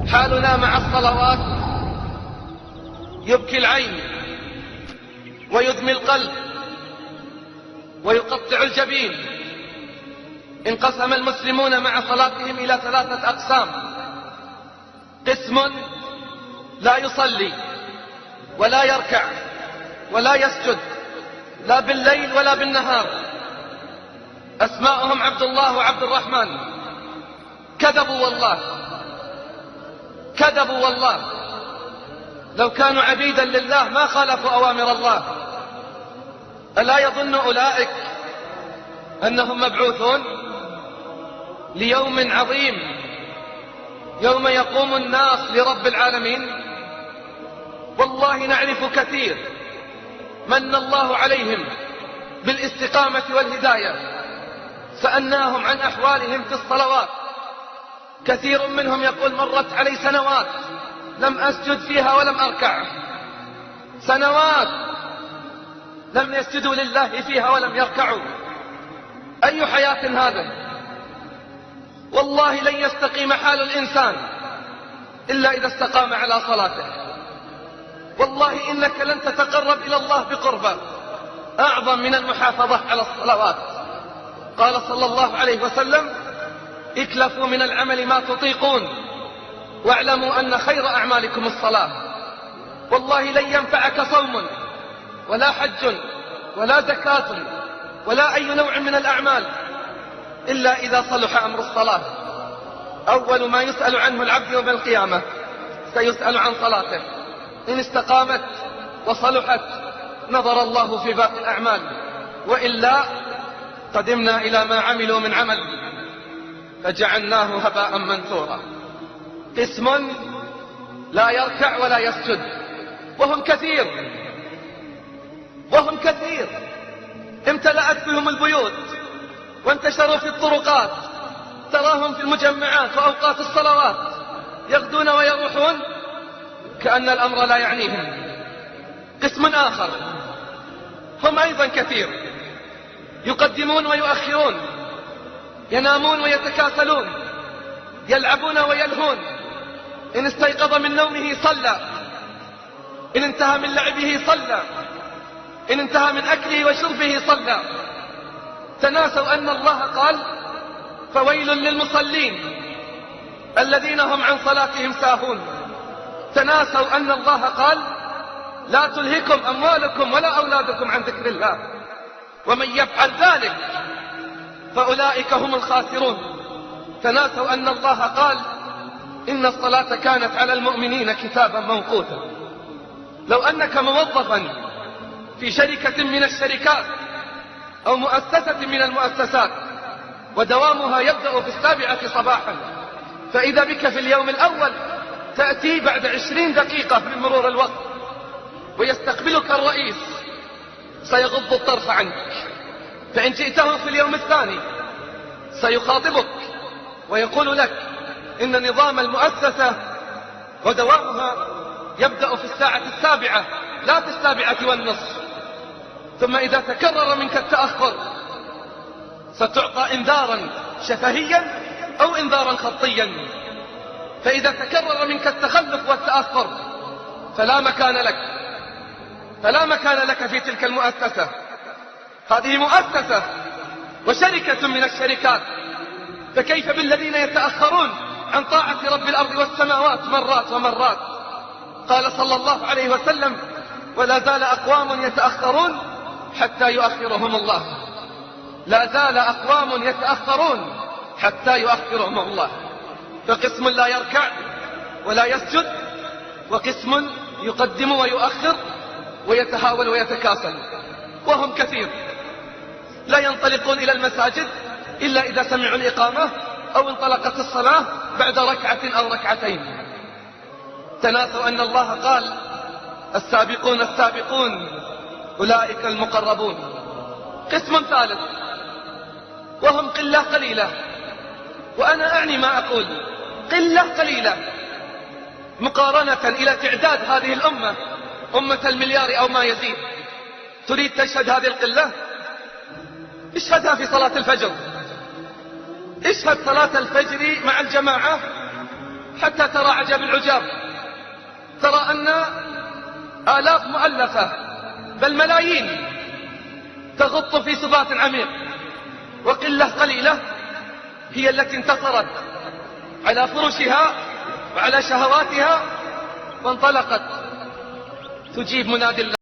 حالنا مع الصلوات يبكي العين ويدمي القلب ويقطع الجبين. انقسم المسلمون مع صلاتهم إلى 3 أقسام: قسم لا يصلي ولا يركع ولا يسجد لا بالليل ولا بالنهار، أسماؤهم عبد الله وعبد الرحمن. كذبوا والله، كذبوا والله، لو كانوا عبيدا لله ما خالفوا أوامر الله. ألا يظن أولئك أنهم مبعوثون ليوم عظيم، يوم يقوم الناس لرب العالمين؟ والله نعرف كثير من الله عليهم بالاستقامة والهداية، سألناهم عن أحوالهم في الصلوات. كثير منهم يقول: مرت علي سنوات لم أسجد فيها ولم أركع، سنوات لم يسجدوا لله فيها ولم يركعوا. أي حياة هذا؟ والله لن يستقيم حال الإنسان إلا إذا استقام على صلاته. والله إنك لن تتقرب إلى الله بقربة أعظم من المحافظة على الصلوات. قال صلى الله عليه وسلم: اكلفوا من العمل ما تطيقون واعلموا أن خير أعمالكم الصلاة. والله لن ينفعك صوم ولا حج ولا زكاة ولا أي نوع من الأعمال إلا إذا صلح أمر الصلاة. أول ما يسأل عنه العبد يوم القيامة سيسأل عن صلاته. إن استقامت وصلحت نظر الله في باقي الأعمال، وإلا قدمنا إلى ما عملوا من عمل فجعلناه هباء منثورا. قسم لا يركع ولا يسجد، وهم كثير، وهم كثير، امتلأت بهم البيوت وانتشروا في الطرقات. تراهم في المجمعات وأوقات الصلوات يغدون ويروحون كأن الأمر لا يعنيهم. قسم آخر هم أيضا كثير، يقدمون ويؤخرون، ينامون ويتكاسلون، يلعبون ويلهون. إن استيقظ من نومه صلى، إن انتهى من لعبه صلى، إن انتهى من أكله وشربه صلى. تناسوا أن الله قال: فويل للمصلين الذين هم عن صلاتهم ساهون. تناسوا أن الله قال: لا تلهكم أموالكم ولا أولادكم عن ذكر الله، ومن يفعل ذلك فأولئك هم الخاسرون. تناسوا أن الله قال: إن الصلاة كانت على المؤمنين كتابا موقوتا. لو أنك موظفا في شركة من الشركات أو مؤسسة من المؤسسات ودوامها يبدأ في 7 صباحا، فإذا بك في اليوم الأول تأتي بعد 20 دقيقة من مرور الوقت ويستقبلك الرئيس سيغض الطرف عنك. فإن جئته في اليوم الثاني سيخاطبك ويقول لك إن نظام المؤسسة ودوامها يبدأ في 7:00 لا في 7:30. ثم إذا تكرر منك التأخر ستعطى إنذارا شفهيا أو إنذارا خطيا. فإذا تكرر منك التخلف والتأخر فلا مكان لك، فلا مكان لك في تلك المؤسسة. هذه مؤسسة وشركة من الشركات، فكيف بالذين يتأخرون عن طاعة رب الأرض والسماوات مرات ومرات؟ قال صلى الله عليه وسلم: ولا زال أقوام يتأخرون حتى يؤخرهم الله. لا زال أقوام يتأخرون حتى يؤخرهم الله. فقسم لا يركع ولا يسجد، وقسم يقدم ويؤخر ويتهاون ويتكاسل، وهم كثير. لا ينطلقون إلى المساجد إلا إذا سمعوا الإقامة أو انطلقت الصلاة بعد 1 أو 2. تناسوا أن الله قال: السابقون السابقون أولئك المقربون. قسم ثالث وهم قلة قليلة، وأنا أعني ما أقول، قلة قليلة مقارنة إلى تعداد هذه الأمة، أمة المليار أو ما يزيد. تريد تشهد هذه القلة؟ اشهدها في صلاة الفجر. اشهد صلاة الفجر مع الجماعة حتى ترى عجب العجاب، ترى أن آلاف مؤلفة بل ملايين تغط في سبات عميق، وقلة قليلة هي التي انتصرت على فرشها وعلى شهواتها وانطلقت تجيب منادي الله.